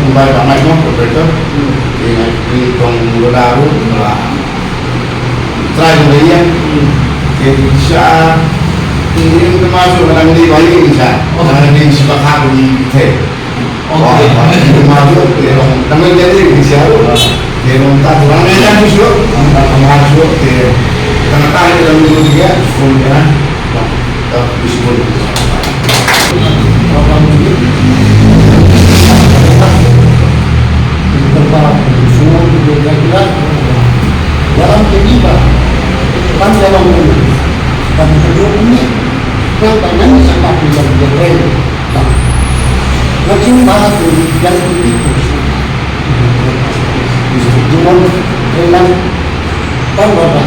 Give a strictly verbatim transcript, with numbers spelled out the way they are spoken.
kumba ba mai mo ko beto. Ïa ngi tong lo da ru la. Trai mo ïa. Ke sha. Ini ma so kadang di bai ni sha. Kadang di sha ka di te. Oke. Wah, wah, ini ma so ke long. Kadang di di sha. Ke long ta kurang ni kan shu. Kadang ma so ke. Kadang ta ni kadang di dia. Pun ya. Nah, tak disebut. Ïalam ke iba ban ïalam ïa ngi ban ïoh ïa ngi. Nang ba nang sa ka phi ïa ngi ïa ngi. Nang jingba tu ïa ngi tu. Jumon ïalam ban ba ba.